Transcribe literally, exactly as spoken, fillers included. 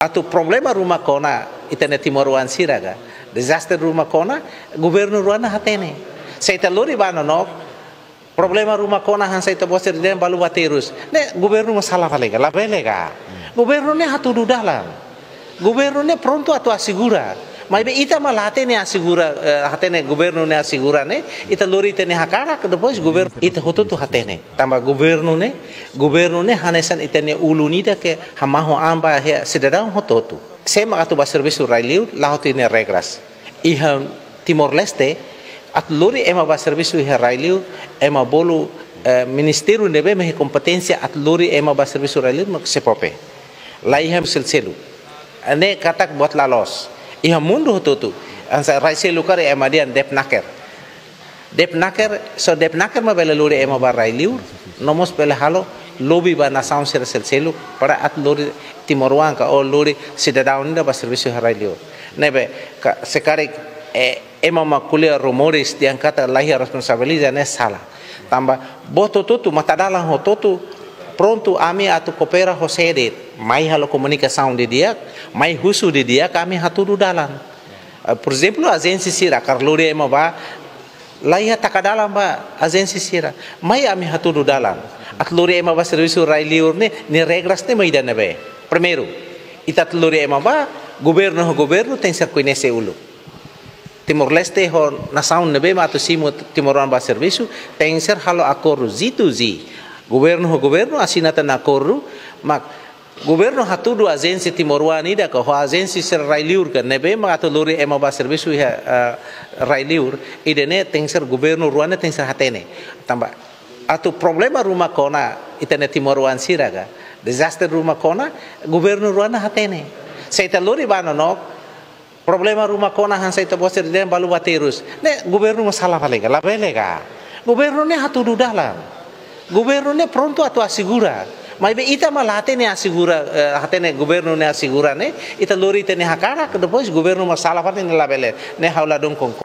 Atu problema ruma kona ita-nia timoroan sira ka, dezastre ruma kona, governu rua ne'e hatene. Se ita lori ba nonook, problema ruma kona hanesan ita-boot sira dehan balu ba terus. Ne'e governu mak sala fali ka, labele ka. Governu ne'e hatudu dalan. Governu ne'e prontu atu asegura. Maibé ita mak la hatene asegura, eh, hatene governu ne'e asegura ne'e, ita lori ita-nia hakarak, depois governu, ita hotu-hotu hatene. Tanba governu ne'e, governu ne'e hanesan ita-nia ulun ida ke hamahon an ba iha sidadaun hotu-hotu. Sé mak atu ba servisu rai-liur, la hotu nia regras. Iha Timor-Leste, atu lori ema ba servisu iha rai-liur, ema bolu, eh, ministériu ne'ebé mak iha kompeténsia atu lori ema ba servisu rai-liur mak SEFOPE. La iha seluk-seluk. Ne'e katak buat la loos. Iha mundu hotu-hotu. Hanesan rai seluk karik ema dehan Depnaker. Depnaker, só Depnaker mak bele lori ema ba rai-liur, no mós bele halo lobby ba nasaun sira seluk-seluk, para atu lori timoroan ka ou lori sidadaun ida ba servisu iha rai-liur. Ne'ebé, ka, se karik, eh, ema mak ko'alia rumores dehan katak la iha responsabiliza ne'e sala. Tanba, buat hotu-hotu, matadalan hotu-hotu, prontu ami atu koopera ho sé de'it, mai halo komunikasaun didi'ak, mai husu didi'ak, ami hatudu dalan. Eh, por ezemplu, ajénsia sira, karik lori ema ba, la iha taka dalan ba ajénsia sira. Mai ami hatudu dalan. Atu lori ema ba servisu rai-liur ne'e, nia regras ne'e mak ida-ne'ebé. Primeiru, ita atu lori ema ba, governu ho governu tenke ser koñese uluk. Timor-Leste ho nasaun ne'ebé mak atu simu timoroan ba servisu, tenke ser halo akordu G to G. Governu ho governu asina tan akordu, mak governu hatudu ajénsia timoroan ida ka, ho ajénsia sira rai-liur ka, ne'ebé mak atu lori ema ba servisu iha, eh, rai-liur, ida-ne'e tenke ser governu rua ne'e tenke ser hatene. Tanba, atu problema ruma kona ita-nia timoroan sira ka, dezastre ruma kona, governu rua ne'e hatene. Se ita lori ba nonook, problema ruma kona hanesan ita-boot sira dehan balu ba terus. Ne'e governu mak sala fali ka, labele ka. Governu ne'e hatudu dalan. Governu ne'e prontu atu asegura. Maibé ita mak la hatene asegura, eh, hatene governu ne'e asegura ne'e, ita lori ita-nia hakarak, depois governu mak sala fali ne'e labele. Ne'e ha'u ladún konkorda.